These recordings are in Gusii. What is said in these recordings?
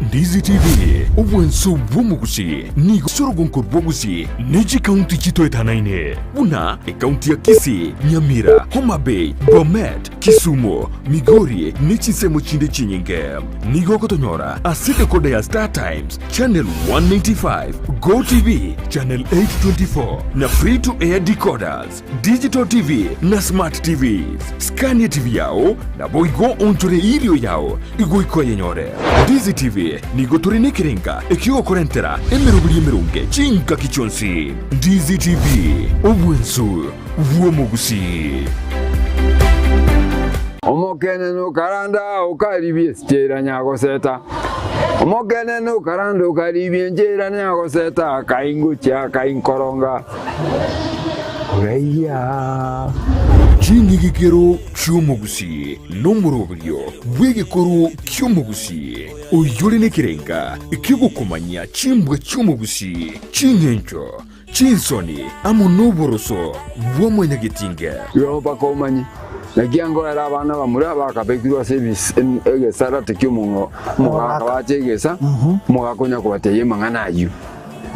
Ndizi TV, obwanso bw'omogusii nigo ase orogonko rw'ogusii ne chikaunti chitoetanaine buna ekaunti ya Kisii, Nyamira, Homa Bay, Bomet, Kisumu, Migori ne chinsemo chinde chinyinge. Nigo ogotonyora ase decoder ya Star Times, Channel 195, Go TV, Channel 824 na Free to Air decoders. Digital TV na Smart TVs. Scania TV yao naboigo onchore erio yao igoika oyenyore. Ndizi TV nigo tore nekerenga ekiogokorentera emeroberi emeronge chingaki chionsi. Ndizi TV, obwensu bw'omogusii. Omokenene okaranda okaribia esichera nyagoseta, Omokenene okaranda okaribia enchera nyagoseta, akaingochia akainkoronga. Koraiya. Ching'igikero chi'omogusii nomoroberio bw'egekoro ki'omogusii, oyore nekerenga ki'ogokomanyia chimbwa chi'omogusii, ching'encho, chinsoni amo noboroso bwa mwanyagetinge. Igo mpaka omanye, naki angoera abana bamura bakabekirwe ase egesarate ki'omogaka bache egesa, omogaka onya kobatebia amang'ana ayio.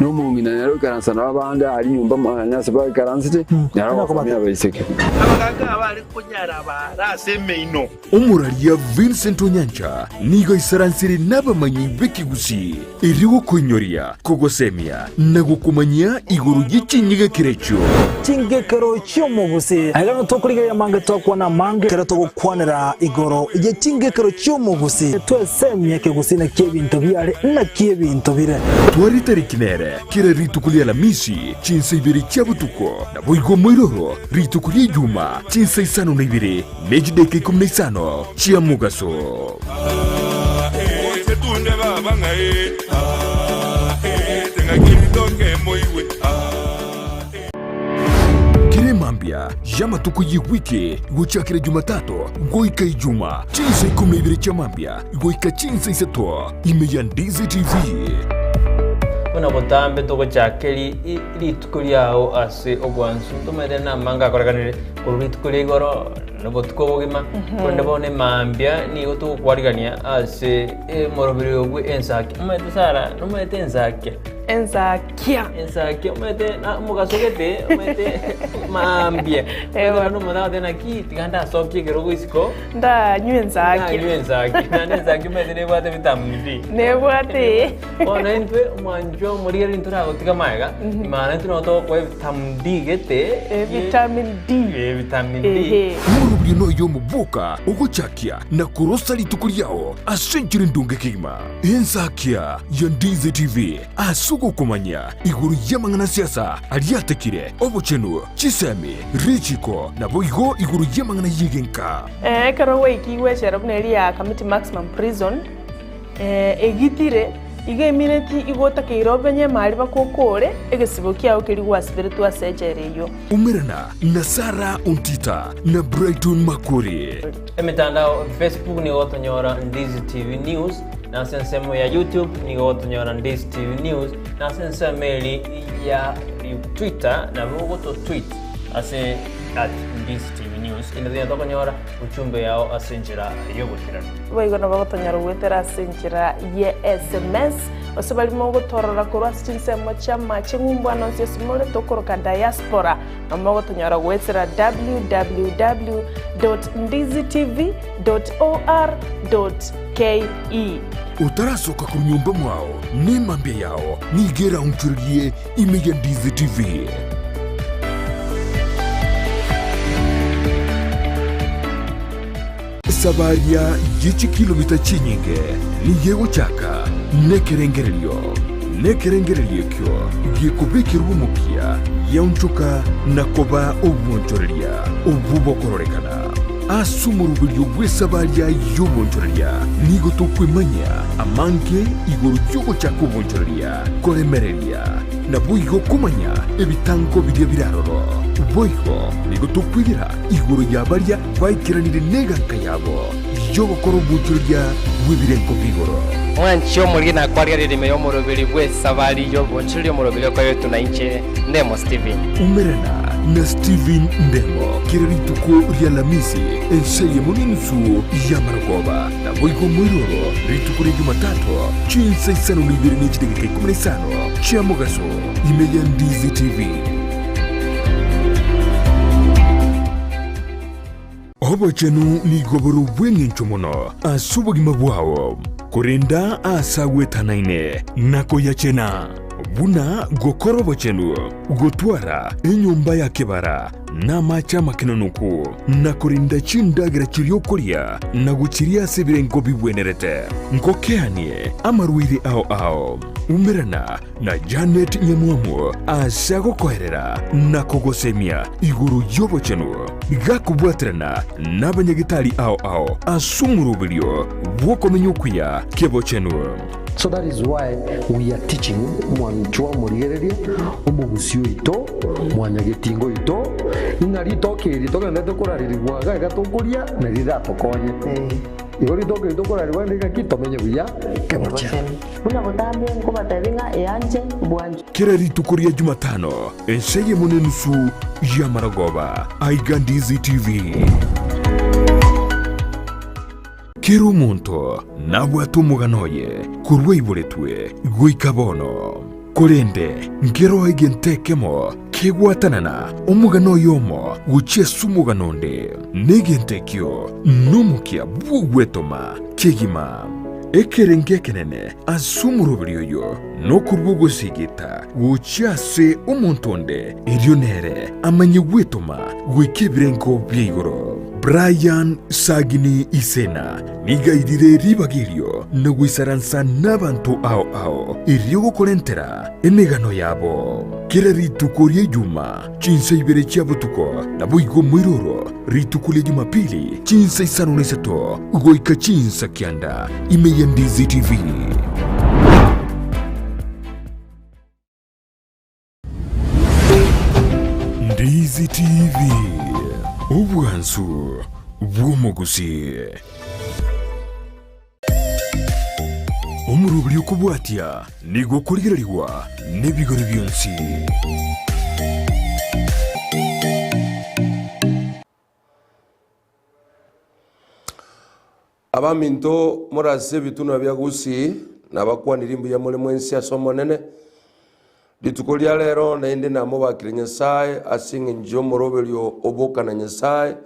Na omong'ina nere oikaransa nabo abande aria nyomba mwane ase baikaransete, nere ogosomia abaiseke. Abagaaka abare konyara abaare ase emeino. Omoraria Vincent Onyancha nigo aisaransire nabamanyi b'ekegusii erio gokoinyoria, kogosemia na gokomanyia igoro ye chinyigekero echio. Chingekero chi'omogusii. Aiga nigo tokorigereria amange twakwana amange ekero togokwanera igoro ye chingekero chi'omogusii. Twesemie ekegusii naki ebinto biare naki ebinto bire. Tware tariki nere kera rituko ria Alamisi chinsa ibere chia botuko, naboigo moiroro rituko ria Ijuma chinsa isano na ibere ne chidakika ikomi na isano chia mogaso. Kera emambia y'amatuko y'ewiki gochakera Jumatatu goika Ijuma, chinsa ikomi na ibere chia mambia goika chinsa isato, ime ya Ndizi TV. Buna botambe togochaka rituko riao ase obwansu, tomaete namange akorekanire korwa rituko ria igoro na obotuko obogima, korende bono emambia nigo togokwarigania ase omoroberi bwe ensaki. Omanyete Sarah, nomanyete ensakia? Ensakia. Ensakia omanyete na omogaso gete omanyete maambia. Ewa. Omanyete omonto agoteba naki tiga ndasokie ekerogo isiko. Ndanywe ensakia. Ndanywe ensakia. Naende ensakia omanyete nebwate vitamin D. Nebwate. Bono intwe omwanchwa omorigereria ntoragotiga magega, maana intwe nabo togokoa evitamin D gete. Eh, vitamin D. Eh, vitamin D. Ehe. Omorobio noyo omoboka ogochakia na korosa rituko riao ase enchera endonge kegima. Ensakia ya Ndizi TV ase ogokomanya igoro y'amang'ana siasa aria atekire, obochenu, chisemi, richiko, naboigo igoro y'amang'ana y'egenka. Ekero gwaikigwe echela buna eria ya Kamiti Maximum Prison, egitire, igo emineti igo otakeire obenye emari bakokore egesibo kiao keria gwasiberetwe ase echela eyio. Umerana na Sarah Ontita na Brighton Makori. Emetandao Facebook nigo gotonyora Ndizi TV News, na ase ensemo ya YouTube nigo gotonyora Ndizi TV News, na ase ensemo eri ya Twitter nabo ogoto tweet ase at Ndizi TV News. Inde tonya tokonyora ujumbe yao ase enchera y'oboikeranu. Boigo nabo gotonyora goetera ase enchera ye sms, gose baria mogotorora korwa ase chinsemo chi'amache ng'umbu ande onsi ase more tokoroka diaspora. Nabo mogotonyora goetera www.ndizitv.or.ke. Otarasoka korwa nyomba mwao, nemambia yao nigo eraonchorerie ime ya Ndizi TV. Esabaria ye chikilomita chinyinge nigo egochaka nekerengererio, nekerengererio ekio gekobekerwa omokia giaonchoka na koba obwonchoreria obwo bokororekana. Ase omoroberio bw'esabaria y'obwonchoreria nigo tokwemanyia amange igoro y'ogochaka obwonchoreria, koremereria, naboigo komanya ebitango biria bire aroro. Boigo nigo tokwegera igoro ya baria Baikeranire neganka yabo y'ogokora obwochoreria bw'ebirengo bi'igoro. Mwanche omoriri nakwarigereria ime y'omoroberi bw'esabari y'obonchoreria omoroberi okoretwe na inche, Ndemo Stephen. Umerana na Stephen Ndemo kera rituko ria Alamisi ense eyemo nenusu y'amarogoba. Naboigo moiroro rituko ria Jumatatu chinsa isano na ibere ne chidakika ikomi na isano chia mogaso ime ya Ndizi TV. Obochenu nigo bore obw'engencho mono ase obogima bwao, korenda aase agwetanaine na koyachena, buna gokora obochenu, gotwara enyomba ya kebara na amache amakenonoku, na korenda chindagera chiria okoria na gochiria ase ebirengo bigwenerete. Ngokeanie amarwaire ao ao. Umerana na Janet Nyamwamu ase agokoerera na kogosemia igoro y'obochenu, gakobwaterana nabanyagetari ao ao ase omoroberio bw'okomenya okuya kebochenu. So that is why we are teaching mwanchwa omorigereria, omogusi oito, mwanyagetinga oito, ing'a ritoke eri togenderete korarerigwa iga iga tokoria nari riratokonye. Igo ritoke eri tokorarerigwa rinde ng'aki tomenye buya kebochenu. Buna botambe nkobatebia ng'a eanche bwanchwe. Kera rituko ria Jumatano, ensa eyemo nenusu y'amaragoba, aiga Ndizi TV. Kera omonto nabwate omogano oye korwa aiboretwe goika bono. Korende nkeroo egento ekemo kegwatanana omogano oyomo gochia ase omogano onde, na egento ekio nomokia bw'ogwetoma kegima. Ekerengo ekenene ase omoroberi oyo nokorua ogosigita gochia ase omonto onde, erio nere amanye gwetoma goika ebirengo bia igoro. Brian Sagini Isena nigo airire ribaga erio na goisaransa nabanto ao ao erio gokorentera emegano yabo. Kera rituko ria Ijuma chinsa ibere chia botuko, naboigo moiroro rituko ria Jumapili chinsa isano na isato goika chinsa kianda ime ya Ndizi TV. Ndizi TV, obwansu bw'omogusii. Omoroberi okobwatia nigo okorigererigwa nebigori bionsi. Abaminto more ase ebitunwa bia Gusii, nabakwanirie mbuya more mwensi ase Omonene. Rituko ria rero naende namobakire Nyasae ase eng'encho y'omoroberio oboka na Nyasae,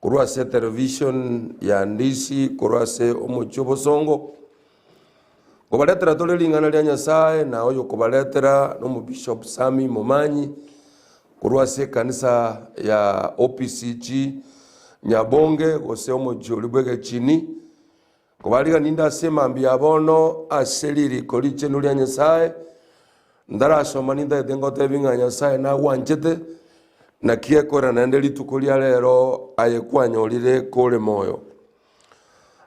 korwa ase etelevision ya Ndisi, korwa ase omochie obosongo. Nkobaretera tore ring'ana ria Nyasae, na oyokobaretera nomobishop Sammy Momanyi, Korwa ase ekanisa ya OPCG Nyabonge gose omochie oria bw'egechini, nkobariganie inde ase emambia ya bono ase ririko richenu ria Nyasae, ntarasoma nintagete ngotebi ng'a Nyasae nagwanchete, naki ekorera naende rituko ria rero aye kwanyorire kore moyo.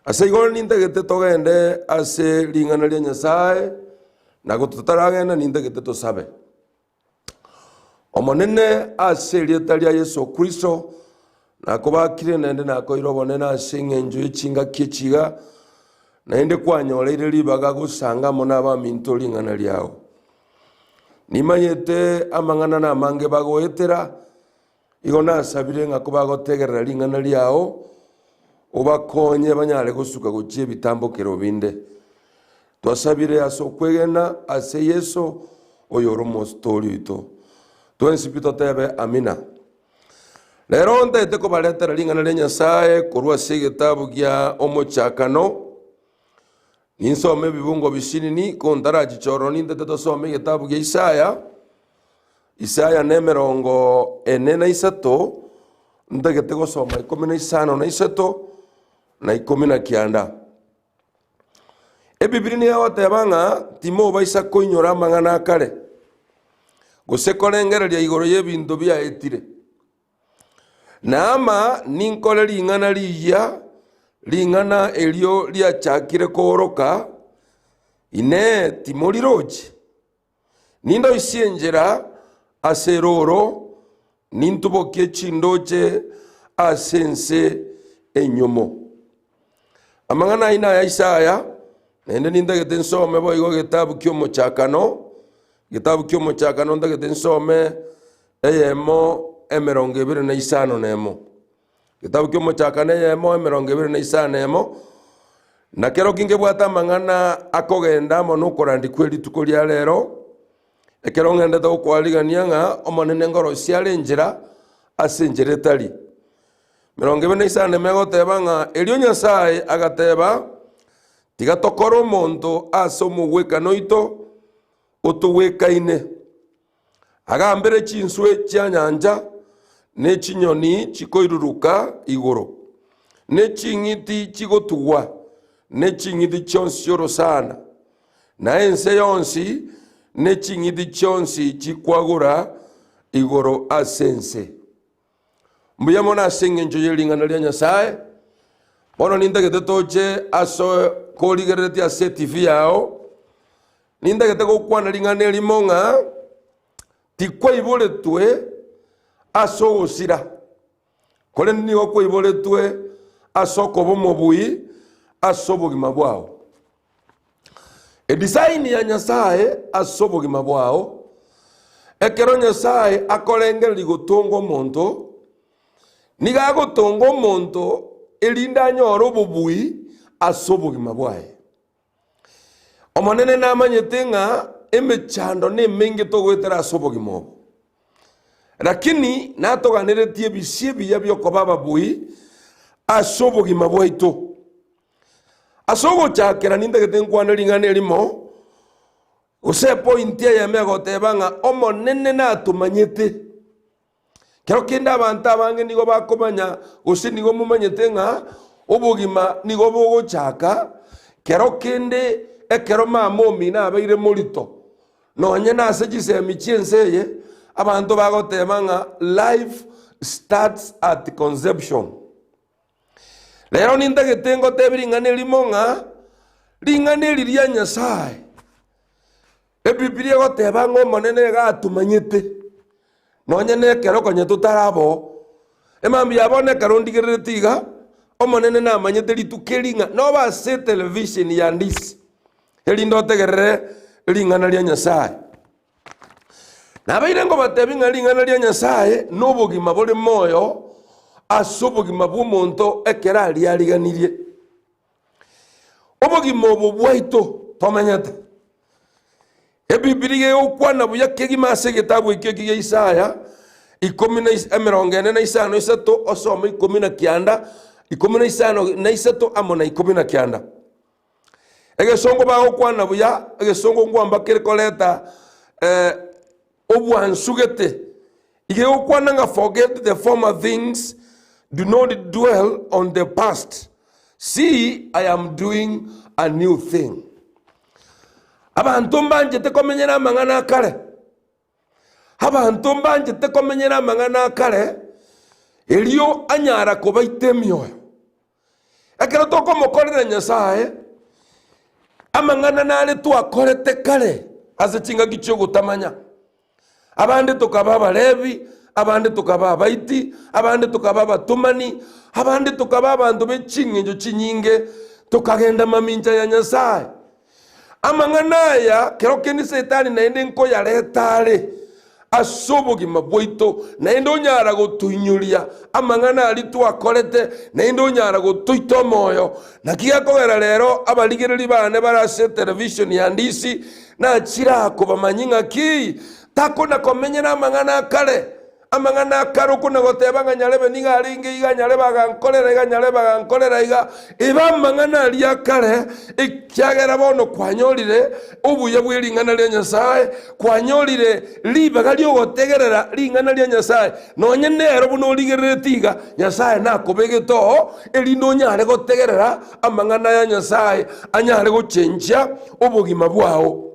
Ase igo nintagete togende ase ring'ana ria Nyasae, na gototaragenda nintagete tosabe. Omonene ase erieta ria Yeso Kristo, nakobakire naende nakoire obonene ase eng'encho ye chingaki echi iga, naende kwanyoreire ribaga gosanga amo nabaminto ring'ana riao. Nimanyete amang'ana namange bagoetera, igo nasabire ng'a kobagotegerera ring'ana riao, obakonye banyare gosuka gochia ebitambokero binde. Twasabire ase okwegena ase Yeso, oyore Omostori oito. Twensi pi totebe, Amina. Rero ntaete kobaretera ring'ana ria Nyasae korwa ase egetabu gia Omochakano. Ninsome ebibungo bisinini, ko ntarachicha ororo nintete tosome egetabu gia Isaya. Isaya nemerongo ene na isato, ntagete gosoma ikomi na isano na isato, na ikomi na kianda. Ebibiri nigo egoteba ng'a timobaisa koinyora amang'ana a kare, gose korengereria igoro y'ebinto biaetire. Naama ninkore ring'ana rigiya, ring'ana erio riachakire kooroka, Inee, timorirochi? Nindoisie enchera ase erooro, nintubokie chindoche ase ense enyomo. Amang'ana ayio naya Isaya, naende nintagete nsome boigo egetabu ki'omochakano, egetabu ki'omochakano ntagete nsome. Eyemo 21. Egetabu ki'Omochakano eyemo 25, na kerokio nkebwate amang'ana akogenda amo nokorandia kwe rituko ria rero, ekero ng'endete gokwarigania ng'a Omonene ngorosie are enchera ase enchera etari. 25 egoteba ng'a erio Nyasae agateba, Tiga tokore omonto ase omogwekano oito, otogwekaine. Agambere chinswe chia nyancha, ne chinyoni chikoiruruka igoro, ne ching'iti chigotugwa, ne ching'iti chionsi chi'orosana, na ense yonsi, ne ching'iti chionsi chikwagura igoro ase ense. Mbuya mono ase engencho ye ring'ana ria Nyasae. Bono nintagete toche ase korigereretie ase etibi yao, nintagete gokwana ring'ana erimo ng'a tikwaiboretwe ase ogosira, korende nigo kwaiboretwe ase okoba omobui ase obogima bwao. Edesign ya Nyasae ase obogima bwao, ekero Nyasae akorengereria gotonga omonto, nigo agotonga omonto erinde anyore obobui ase obogima bwaye. Omonene namanyete ng'a emechando nemenge togoetera ase obogima obo, lakini natoganeretie ebisio ebiya biokoba ababui ase obogima bwaito. Ase ogochakera nintagete nkwane ring'ana erimo, gose epointi eyemo egoteba ng'a Omonene natomanyete. Kero kende abanto abange nigo bakomanya gose nigo momanyete ng'a obogima nigo bogochaka kero kende ekero mama omino abeire morito. Nonye nase chisemi chi'ense eye, abanto bagoteba ng'a life starts at conception. Rero nintagete ngotebie ring'ana erimo ng'a ring'ana eri ria Nyasae, Ebibilia egoteba ng'a Omonene iga atomanyete, nonye na ekero konya totaraba oo. Emambia ya bono ekero ndigerereti iga, Omonene namanyete rituko eri ng'a nobe ase etelevisheni ya ndisi, erinde otegerere ring'ana ria Nyasae. Nabeire ngobatebia ng'a ring'ana ria Nyasae nobogima bore moyo ase obogima bw'omonto ekero ariariganirie. Obogima obo bwaito tomenyete. Ebibilia egokwana buya kegima ase egetabu ekio ekio gia Isaya ikomi na is- 45 isato osome 19, 53 amo na 19. Egesongo bagokwana buya, egesongo nkwamba kere koreta eh, obwansu gete. Iga egokwana ng'a forget the former things, do not dwell on the past. See, I am doing a new thing. Abanto mbanchete komenyera amang'ana akare. Abanto mbanchete komenyera amang'ana akare, erio anyara kobaita emioyo. Ekero tokomokorera Nyasae, amang'ana nare twakorete kare ase chingaki chi'ogotamanya. Abande tokaba abarebi, abande tokaba abaiti, abande tokaba abatomani, abande tokaba abanto be ching'encho chinyinge, tokagenda mamincha ya Nyasae. Amang'ana aya kero kende Setani naende nkoyareta are ase obogima bwaito, naende onyara gotoinyoria amang'ana aria twakorete, naende onyara gotoita omoyo. Naki gekogera rero abarigereria bane bare ase etelevisheni ya ndisi nachire aa kobamanyia ng'aki takona komenyera amang'ana akare. Amang'ana akare okona goteba ng'a nyarebe nigo arenge iga, nyarebe agankorera iga, nyarebe agankorera iga, ebe amang'ana aria akare, ekiagera bono kwanyorire obuya bwe ring'ana ria Nyasae, kwanyorire ribaga ri'ogotegerera ring'ana ria Nyasae, nonye nero buna origerereti iga, Nyasae nakobegete oo, erinde onyare gotegerera amang'ana ya Nyasae, anyare gochenchia obogima bwao.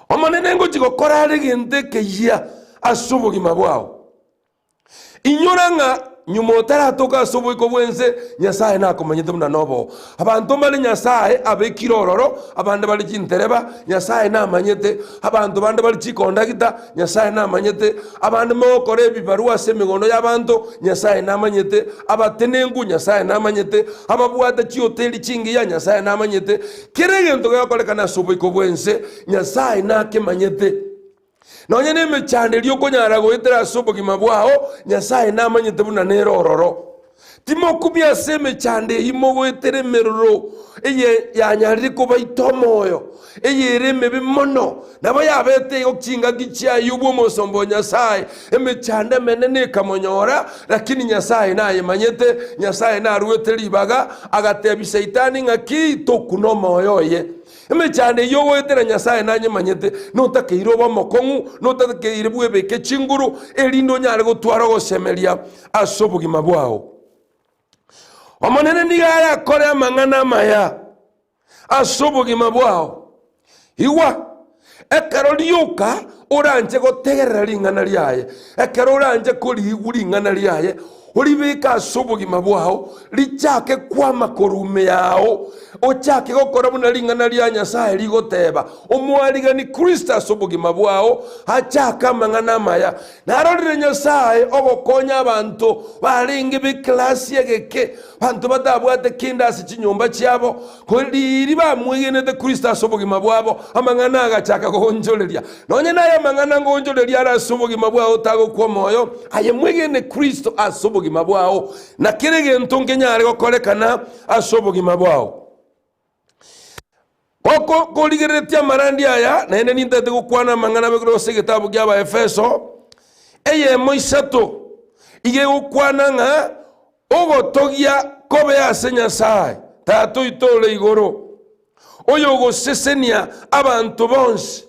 Omonene ngochia gokora are egento ekeyia ase obogima bwao. Inyora ng'a nyuma otaratoka ase oboiko bw'ense, Nyasae nakomanyete buna noboo. Abanto mbare Nyasae abekire ororo, abande bare chintereba, Nyasae namanyete, abanto bande bare chikondagita, Nyasae namanyete, abande mogokora ebibarua ase emegondo y'abanto, Nyasae namanyete, abatenenku, Nyasae namanyete, ababwate chihoteli chingiya, Nyasae namanyete, Kera egento gegokorekana ase oboiko bw'ense, Nyasae nakemanyete. Nonya nemechando eria okonyara goetera ase obogima bwao, Nyasae namanyete buna nere ororo. Timokumia ase emechando eyio mogoetera emeroro eye yanyarire kobaita omoyo, eyere emebe mono. Nabo yabete igo chingaki chia Ayubu omosomba o Nyasae, emechando emenene ekamonyora, lakini Nyasae nayemanyete, Nyasae naruete ribaga, agatebia Saitani ng'a ki tokuna omoyo oye. Emechando eyio ogoetera Nyasae nanyemanyete, notakeire obe omokong'u, notakeire bwebeke chinguru, erinde onyare gotwara ogosemeria ase obogima bwao. Omonene nigo arakore amang'ana amaya ase obogima bwao. Igwa, ekero rioka oranche gotegerera ring'ana riaye, ekero oranche koriigwa ring'ana riaye, oribeke ase obogima bwao, richake kwama korwa ime yao, ochake gokora buna ring'ana ria Nyasae rigoteba, omoarigani Kristo ase obogima bwao, achake amang'ana amaya. Narorire Nyasae ogokonya abanto barenge b'ekelasi egeke, banto batabwate kende ase chinyomba chiabo, korende riria bamwegenete Kristo ase obogima bwabo, amang'ana agachaka goonchoreria. Nonye naye amang'ana ngoonchoreria are ase obogima bwao otagokwa omoyo, aye mwegene Kristo ase obogima bwao, na kera egento nkenyare gokorekana ase obogima bwao. Goko korigereretie amarandi aya, naende nintagete gokwana amang'ana abekire ase egetabu kia Abaefeso, eyemo isato, iga egokwana ng'a ogotogia kobe ase Nyasae, Tata oito ore igoro, oyogosesenia abanto bonsi.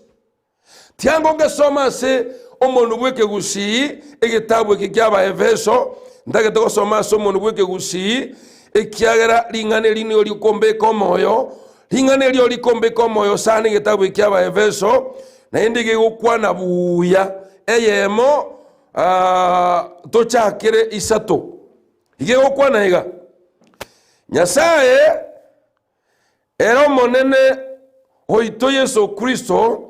Tiango ngesoma ase omonwa bw'ekegusii egetabu eke kia Abaefeso, ntagete gosoma ase omonwa bw'ekegusii, ekiagera ring'ana eri nigo rikombeka omoyo, ring'ana erio rikombeka omoyo sana egetabu eke kia Abaefeso, naende gegokwana buya. Eyemo ah, tochakere isato. Iga egokwana iga, Nyasaye Ere Omonene oito Yeso Kristo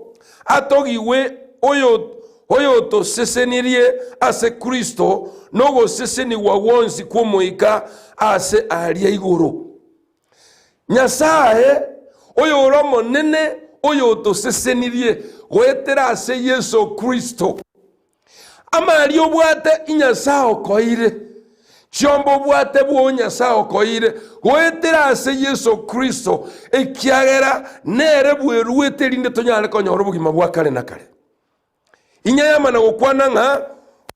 atogigwe, oyo oyotosesenirie ase Kristo nogosesenigwa gwonsi kw'Omoika aase aaria igoro. Nyasae, oyore Omonene oyotosesenirie goetera ase Yeso Kristo. Amari obwate Nyasae okoeire, chiombe obwate bwoo Nyasae okoeire goetera ase Yeso Kristo, ekiagera nere bweruete erinde tonyare konyora obogima bwa kare na kare. Inya yamana gokwana ng'a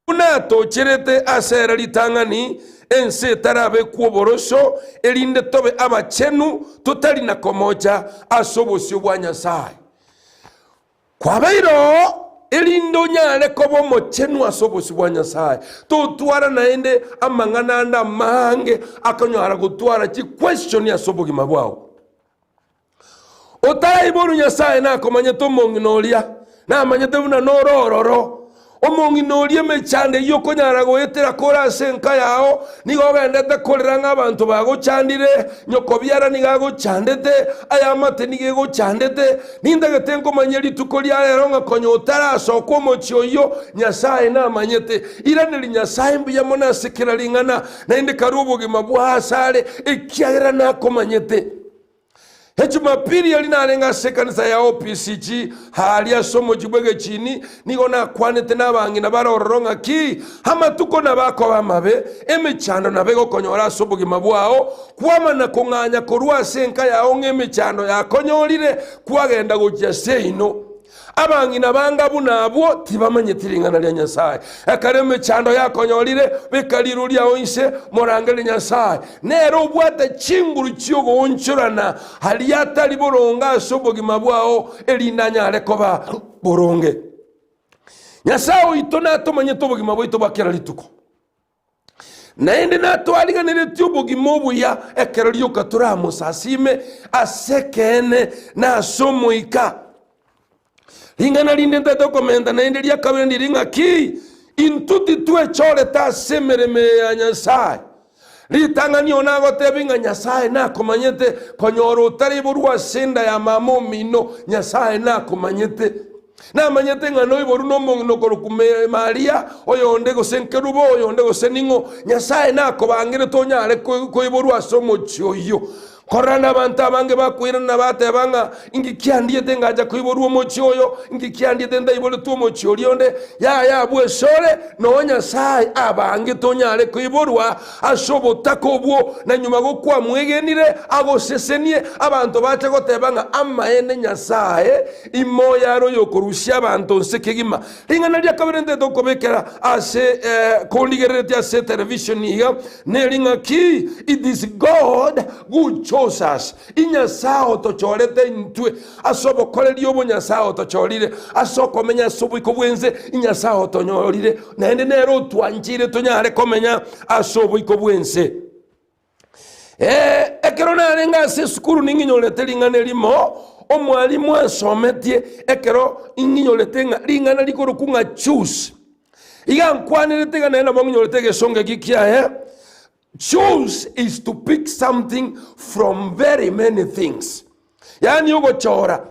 buna atocherete ase ere ritang'ani ense etarabekwa oboroso, erinde tobe abachenu totari na komocha ase obosio bwa Nyasae. Kwabeire oo, erinde onyare koba omochenu ase obosio bwa Nyasae. Totwara naende amang'ana ande amange akonyara gotwara chiquestion ase obogima bwao. Otaraiborwa Nyasae nakomanyete omong'ina oria, namanyete buna nore ororo. Omong'ina oria emechando eyio okonyara goetera kore ase enka yao, nigo ogendete korera ng'a abanto bagochandire, nyoko biara nigo agochandete, ayamate nigo egochandete. Nintagete nkomanyie rituko ria rero ng'a konya otarasoka omochie oyio, Nyasae namanyete. Iraneri Nyasae mbuya mono ase kera ring'ana, naende karue obogima bwao asare, ekiagera nakomanyete. Ejumapili eria narenge ase ekanisa ya OPCG aaria ase omochie bw'egechini, nigo nakwanete nabang'ina bare ororo ng'a ki amatuko nabo akoba amabe, emechando nabo egokonyora ase obogima bwao, kwamana kong'anya korwa ase enka yao ng'a emechando yakonyorire kwagenda gochia seino. Abang'ina banga buna abwo tibamanyeti ring'ana ria Nyasae. Ekero emechando yakonyorire, beka riru riao inse, morangerie Nyasae. Nere obwate chinguru chi'ogoonchorana aria atari boronge ase obogima bwao, erinde anyare koba boronge. Nyasae oito natomanyete obogima bwaito bwa kera rituko. Naende natwariganeretie obogima obuya ekero rioka toramosasime ase ekeene na ase omoika. Ring'ana rinde ntagete okomenta naende ria kabere ndiri ng'a ki? Intwe titwechorete ase emeremo eye ya Nyasae. Ritang'ani one agotebi ng'a Nyasae nakomanyete, konyora otariborwa ase enda ya mama omino, Nyasae nakomanyete. Namanyete ng'a noiborwe nomong'ina okorokwa Maria, oyonde gose nkerubo, oyonde gose ning'o, Nyasae nakobangerete onyare koiborwa ase omochie oyio. Korora nabanto abange bakoirana bateba ng'a inki kiandiete ngacha koiborwa omochie oyo, inki kiandiete ntaiboretwe omochie oria onde. Yaya abwo esore, noo Nyasae abangete onyare koiborwa ase obotaka obwo, na nyuma gokwamwegenire agosesenie, abanto bache goteba ng'a amaene Nyasae imoyo are oyokorusia abanto nse kegima. Ring'ana ria kabere ntete okobekera ase kondigereretie ase etelevisheni iga neri ng'a ki, It is God who chose us. Inyasae otochorete intwe ase obokoreri obo Nyasae otochorire ase okomenya ase oboiko bw'ense, Nyasae otonyorire naende nere otwancheire tonyare komenya ase oboiko bw'ense. Ekero narenge ase esukuru ning'inyorete ring'ana erimo omwalimu ansometie ekero ing'inyorete ng'a ring'ana rikorokwa ng'a choose. Iga ankwanerete iga naende nabo ng'inyorete egesongo ekio kiaye, choose is to pick something from very many things. Yaani ogochora.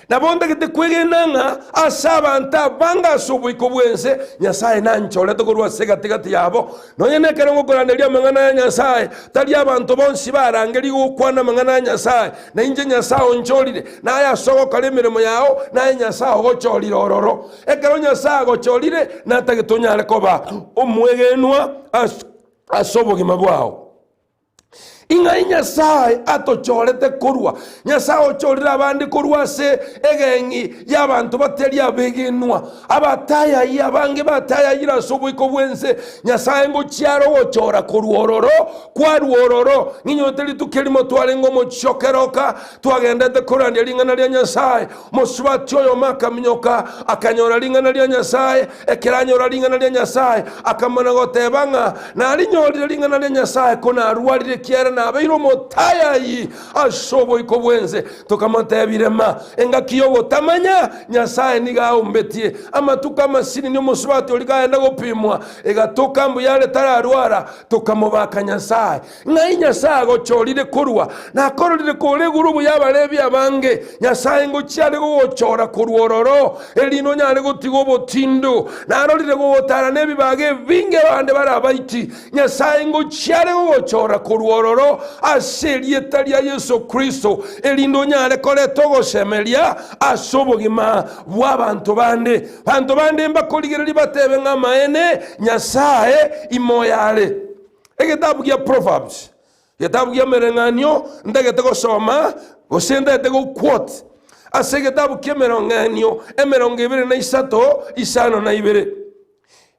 Nabo ntagete kwegena ng'a ase abanto abange ase oboiko bw'ense, Nyasae nanchorete korwa ase egati-gati yabo. Nonya nekero ngokoranderia amang'ana ya Nyasae, tari abanto bonsi barangerigwe gokwana amang'ana a Nyasae, na inche Nyasae onchorire, naye ase ogokora emeremo yao, naye Nyasae ogochorire ororo. Ekero Nyasae agochorire, natagete onyare koba omwegenwa ase obogima bwao. Ing'ai Nyasae atochorete korwa? Nyasae ochorire abande korwa ase egeng'i y'abanto batari abegenwa, abatayai abange batayayire ase oboiko bw'ense. Nyasae ngochia are ogochora korwa ororo, kwarwa ororo. Ng'inyorete rituko erimo twarenge omochie o keroka, twagendete korandia ring'ana ria Nyasae. Mosubati oyomo akaminyoka, akanyora ring'ana ria Nyasae. Ekero anyora ring'ana ria Nyasae, akamana goteba ng'a narinyorire ring'ana ria Nyasae, ko narwarire ekiagera nabeire omotayayi ase oboiko bw'ense. Tokamotebia, Rema, engaki y'ogotamanya Nyasae nigo aombetie amatuko amasinini omosubati oria kagenda gopimwa, egatoka mbuya are tararwara. Tokamobaka Nyasae. Ng'ai Nyasae agochorire korwa? Nakororire kore egurubu y'abarebi abange. Nyasae ngochia are gogochora korwa ororo, erinde onyare gotiga obotindo. Narorire gogotara nebibaga ebinge abande bare abaiti. Nyasae ngochia are gogochora korwa ororo ase erieta ria Yeso Kristo, erinde onyare koreta ogosemeria ase obogima bw'abanto bande. Banto bande mbakorigereria batebe ng'a amaene Nyasae imoyo are. Egetabu gia Proverbs, egetabu ki'emereng'anio ntagete gosoma gose ntagete go quote ase egetabu ki'emereng'anio 23 52.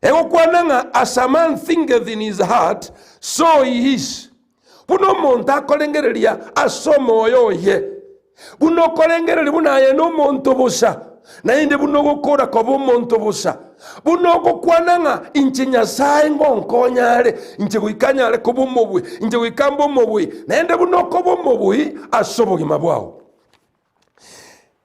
Egokwana ng'a as a man thinketh in his heart, so he is. Buna omonto akorengereria ase omoyo oye. Buna okorengereria buna aye nomonto bosa, naende buna ogokora koba omonto bosa, buna ogokwana ng'a inche Nyasae ngonkonya are, inche goika nyare koba omobui, inche goika mbe omobui, naende buna okoba omobui ase obogima bwao.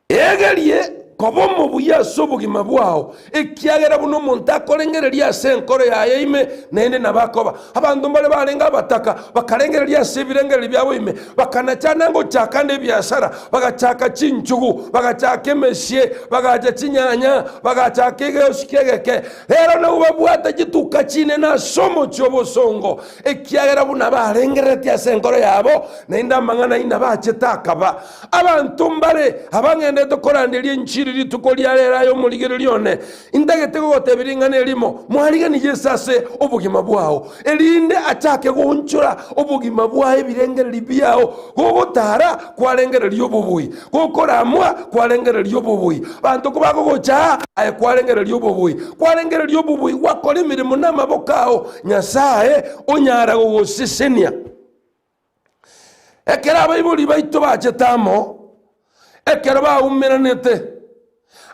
Egerie koba omobuya ase obogima bwao, ekiagera buna omonto akorengereria ase enkoro yaye ime, naende nabo akoba. Abanto mbare barenge abataka, bakarengereria ase ebirengererio biabo ime, bakanachana ngochaka ande ebiasara, bagachaka chinchugu, bagachaka emesie, bagacha chinyanya, bagachaka egeosiki egeke. Rero nabwo babwate chituka chinene ase omochie obosongo, ekiagera buna barengereretie ase enkoro yabo, naende amang'ana ayio nabachete akaba. Abanto mbare abang'endete koranderia enchiri rituko ria rero aye omorigereria one, intagete gogotebia ring'ana erimo, mwarigani Yeso ase obogima bwao, erinde achake goonchora obogima bwao ebirengererio biao, gogotara kwarengereria obobui, gokoramwa kwarengereria obobui, banto kobagogocha aye kwarengereria obobui, kwarengereria obobui gwakora emeremo namaboko ao, Nyasae onyara gogosesenia. Ekero abaibori baito bachete amo, ekero baumeranete,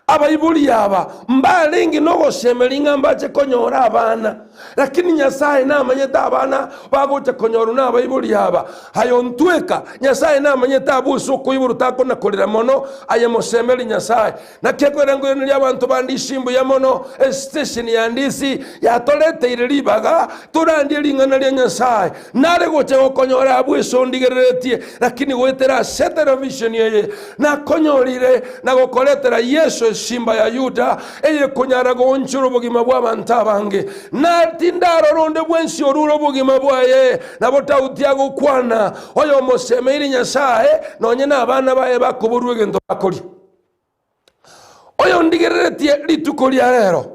abaibori aba mbarenge nogosemeria ng'a mbache konyora abana, lakini Nyasae namanyete abana bagocha konyorwa nabaibori aba. Aye ontweka, Nyasae namanyete abwo ase okoiborwa takona korera mono, aye mosemeri Nyasae. Naki ekwera nkoiraneria abanto ba Ndisi mbuya mono, estation ya Ndisi yatoreteire ribaga torandie ring'ana ria Nyasae. Nare gocha gokonyora abwo ase ondigereretie, lakini goetera ase etelevisheni eye nakonyorire na gokoretera Yeso esimba ya Yuda, eyekonyara goonchora obogima bw'abanto abange. Nare. Tindarora onde bwensi orure obogima bwaye. Nabo Daudi agokwana, oyomosemeire Nyasae, nonye nabana baye bakoborwa egento bakoria. Oyondigereretie rituko ria rero,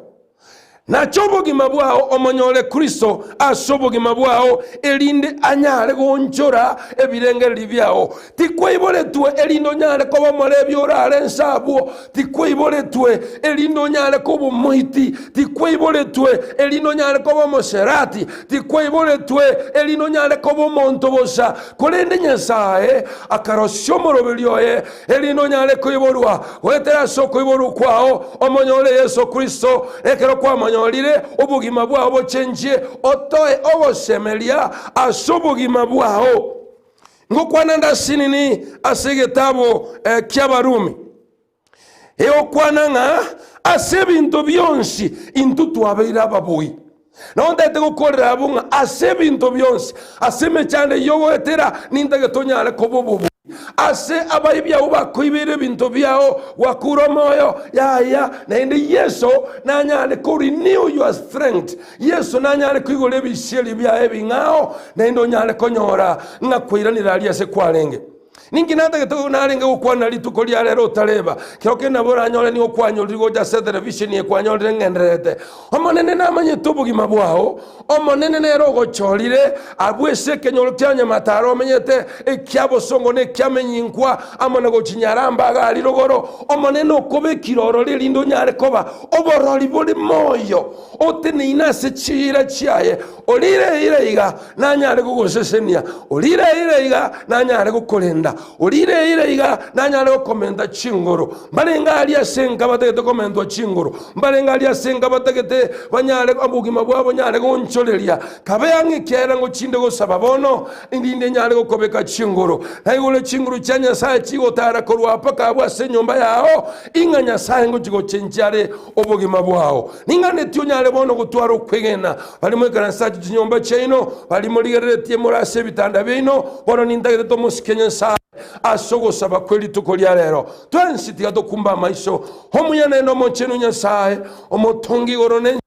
nache obogima bwao omonyore Kristo ase obogima bwao, erinde anyare goonchora ebirengererio biao. Tikwaiboretwe erinde onyare koba omorebi orare ense abwo, tikwaiboretwe erinde onyare koba omoiti, tikwaiboretwe erinde onyare koba omoserati, tikwaiboretwe erinde onyare koba omonto bosa, korende Nyasae akarosia omoroberio oye erinde onyare koiborwa goetera ase okoiborwa kwao omonyore Yeso Kristo. Ekero kwamonyorire, obogima bwao bochenchie, otoe ogosemeria ase obogima bwao. Ngokwana nde asinini ase egetabu ki'Abarumi, egokwana ng'a ase ebinto bionsi intwe twabeire ababui. Nabo ntagete gokorera abwo ng'a ase ebinto bionsi, ase emechando eyio ogoetera, nintagete onyare koba obobui. Ase abaibi abwo bakoibeire ebinto biao, gwakure omoyo, yaya, naende Yeso nanyare ko renew your strength. Yeso nanyare koigora ebisieri biaye ebing'ao, naende onyare konyora ng'a kwairanire aria ase kwarenge. Ninki natagete narenge gokwana rituko ria rero otareba? Kero kende nabo oranyore nigo kwanyorire gocha ase etelevisheni eye kwanyorire ng'endererete. Omonene namanyete obogima bwao, Omonene nere ogochorire abwo ase ekenyoro kia nyamataro omenyete, ekia bosongo na ekia menyinkwa, amo na gochinyaramba iga aria rogoro. Omonene okobekire ororo erinde onyare koba oborori bore moyo, oteneine ase chiira chiaye. Orire eira iga, nanyare gogosesenia, orire eira iga, nanyare gokorenda, orire eira iga, nanyare gokomenta chinguru. Mbarenge aria ase enka batagete komentwa chinguru, mbarenge aria ase enka batagete banyare obogima bwabo bonyare goonchoreria. Kabe ang'e ekiagera ngochinde gosaba bono, erinde nyare gokobeka chinguru. Naigure chinguru chia Nyasae chigotara korwa mpaka abwo ase enyomba yao, ing'a Nyasae ngochia gochenchia are obogima bwao. Ning'anetie onyare bono gotwara okwegena. Baria moikaranse ase chinyomba chiaino, baria morigereretie more ase ebitanda biaino, bono nintagete tomosike Nyasae ase ogosaba kwe rituko ria rero. Twensi tiga tokumbe amaiso. Omuya naende omochenu Nyasae, omotongi igoro na ense,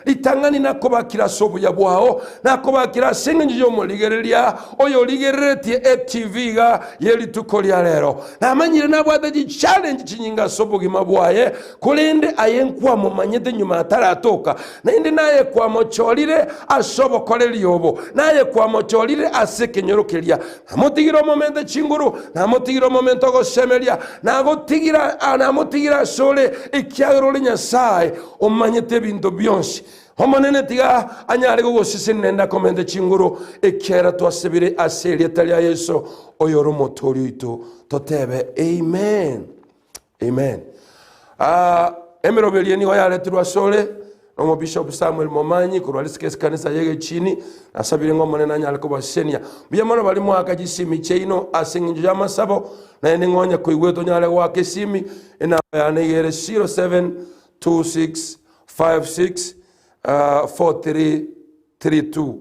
ritang'ani nakobakire ase obuya bwao, nakobakire ase engencho y'omorigereria oyorigereretie etv iga ye rituko ria rero. Namanyire nabwate chichallenge chinyinge ase obogima bwaye, Korende aye nkwamomanyete nyuma ataratoka, naende naye kwamochorire ase obokoreri obo, naye kwamochorire ase ekenyoro keria. Namotigire omomente chinguru, namotigire omomente ogosemeria, nagotigira, namotigire asore, ekiagera ore Nyasae omanyete ebinto bionsi. Omonene tiga anyare gogosesenia naende akomente chinguru, ekiagera twasabire ase erieta ria Yeso, oyore Omotoori oito. Totebe, Amen. Amen. Ah, emeroberio nigo yaretirwe asore nomobishop Samuel Momanyi korwa risiko ase kanisa y'egechini nasabire ng'a Omonene anyare kobasesenia. Mbuya mono baria mwaka chisimi chiaino ase eng'encho y'amasabo naende ng'a onye koigwete onyare goaka esimi enamba yane iga ere 072656 4332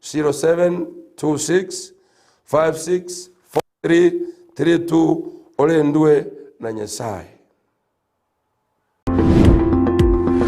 072656 4332 orendwe na Nyasae.